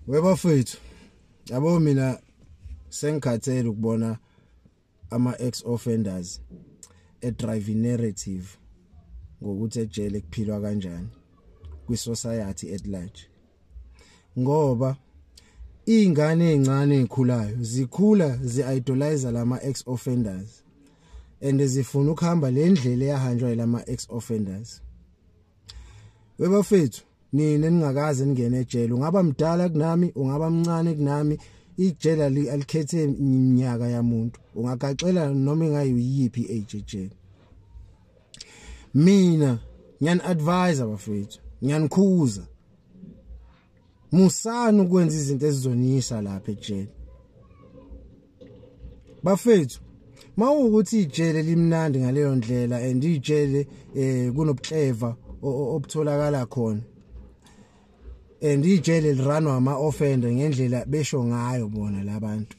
Webafethu, yabo mina sengikhathele ukubona ama ex offenders e drive narrative ngokuthi ejele kuphilwa kanjani kwi society at large, ngoba izingane ezincane ezikhulayo zikhula zi idolize lama ex offenders and zifuna ukuhamba le ndlela eyahanjwa yilama ex offenders. Webafethu, nina ningakaze ningene ejele, ungaba mdala kunami, ungaba mncane kunami, ijele alikhethe iminyaka yamuntu, ungagaxela noma ingayiyiphi age ejele. Mina ngiyani advise bafethu, ngiyanikhuza, musani ukwenza izinto ezizonisa lapha ejele. Bafethu, mawukuthi ijele limnandi ngaleyo ndlela and ijele kunobuhleva obutholakala khona and ijele liranwa ama offender ngendlela besho ngayo bona labantu,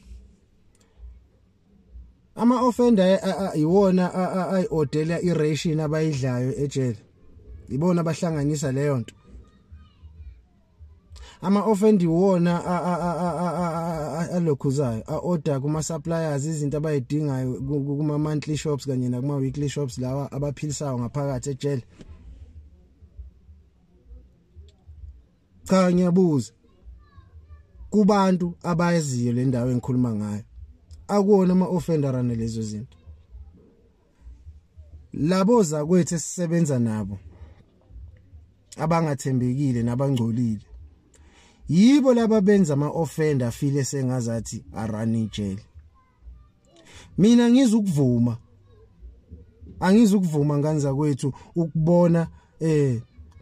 ama offender iwona ayiodela iration abayidlayo ejele, ibona abahlanganisa leyo nto. Ama offender iwona alokhuzayo a order kuma suppliers izinto abayidingayo kuma monthly shops kanye nakuma weekly shops lawa abaphilisayo ngaphakathi ejele. Cha, ngiyabuza kubantu abayaziyo le ndawo engikhuluma ngayo, akuwona ama offender rana lezo zinto. Labo zakwethu esisebenza nabo abangathembekile nabangcolile yibo laba benza ama offender afile sengazathi arun ijele. Mina ngizukuvuma, angizukuvuma ngane zakwethu ukubona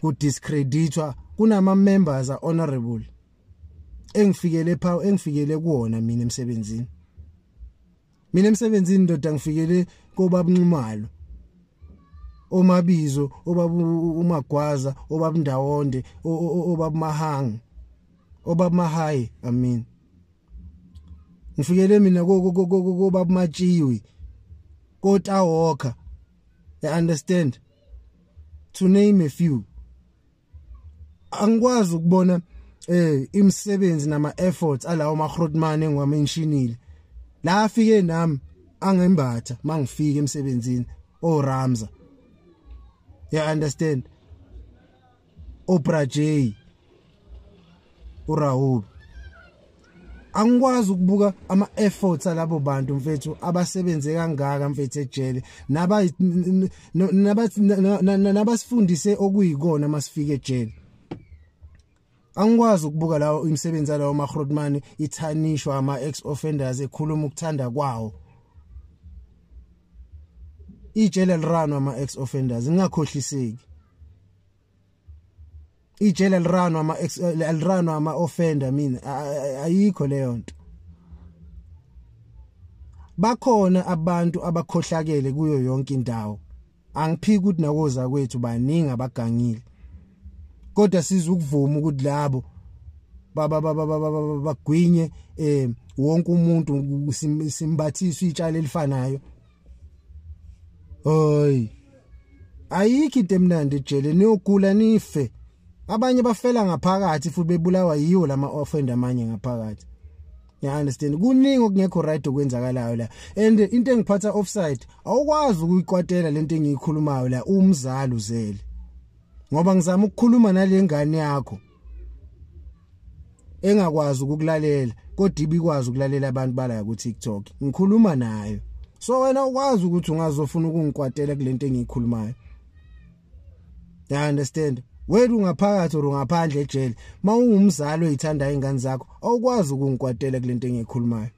ku discreditwa kunama members honorable engifikele pha, engifikele kuwona mina emsebenzini. Mina emsebenzini ndoda ngifikele kobaba Nxumalo, omabizo, obaba uMagwaza, obaba Ndawonde, obaba Mahanga, obaba Mahayi, I mean ngifikele mina kobaba Matshiwi, koTawoka, you understand, to name a few. Angikwazi ukubona imisebenzi nama efforts alawo magrootman engiwamentionile la afike nami angembatha mangifika emsebenzini, oRamza, you understand, oBrajay, uRahul. Angikwazi ukubuka ama efforts alabo bantu mfethu abasebenze kangaka mfethu ejele, nabasifundise okuyikona masifike ejele. Angikwazi ukubuka lawo imisebenzi alawo magrootman ithanishwa ama ex offenders ekhuluma ukuthanda kwawo. Ijele liranwa ama ex offenders, ngingakhohliseki. Ijele liranwa ama ex, liranwa ama offender, mina ayikho leyo nto. Bakhona abantu abakhohlakele kuyo yonke indawo, angiphiki ukuthi nakoza kwethu baningi abagangile, kodwa sizukuvuma ukuthi labo baba bagwinye wonke umuntu simbathiswe itshalo elifanayo. Hoy, ayikho into emnandi ejele, niyogula nife. Abanye bafela ngaphakathi futhi bebulawa yiwo lama offender amanye ngaphakathi, you understand. Kuningi okungekho right okwenzakalayo la, and into engiphatha offside, awukwazi ukuyikwatela lento engiyikhulumayo la umzali uzele, ngoba ngizama ukukhuluma nale ngane yakho engakwazi ukukulalela kodwa ibikwazi ukulalela abantu bala ku TikTok, ngikhuluma nayo. So wena ukwazi ukuthi ungazofuna ukungikwatela kulento engiyikhulumayo, you understand. Wena ungaphakathi or ungaphandle ejele, mawungumzali oyithanda ingane zakho awukwazi ukungikwatela kulento engiyikhulumayo.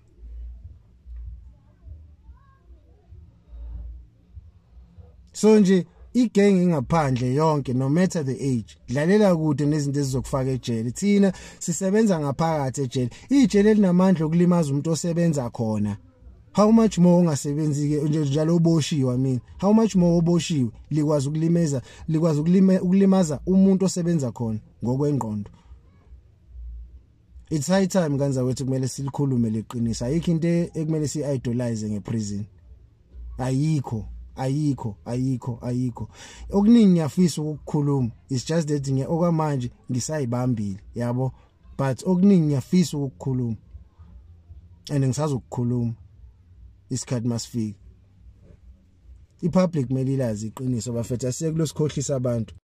So nje igang ingaphandle yonke, no matter the age, dlalela kude nezinto ezizokufaka ejele. Thina sisebenza ngaphakathi ejele, ijele elinamandla okulimaza umuntu osebenza khona, how much more ungasebenzi ke njalo oboshiwe. I mean, how much more oboshiwe, likwazi ukulimeza, likwazi ukulimaza umuntu osebenza khona ngokwengqondo. It's high time kanza kwethu kumele silikhulume leqiniso. Ayikho into ekumele si idolize ngeprison, ayikho, ayikho, ayikho, ayikho. Okuningi ngiyafisa ukukhuluma, it's just that okwamanje ngisayibambile, yabo. But okuningi ngiyafisa ukukhuluma and ngisazokukhuluma isikhathi masifika. Ipublic kumele ilazi iqiniso, bafethu, asiyeke losikhohlisa abantu.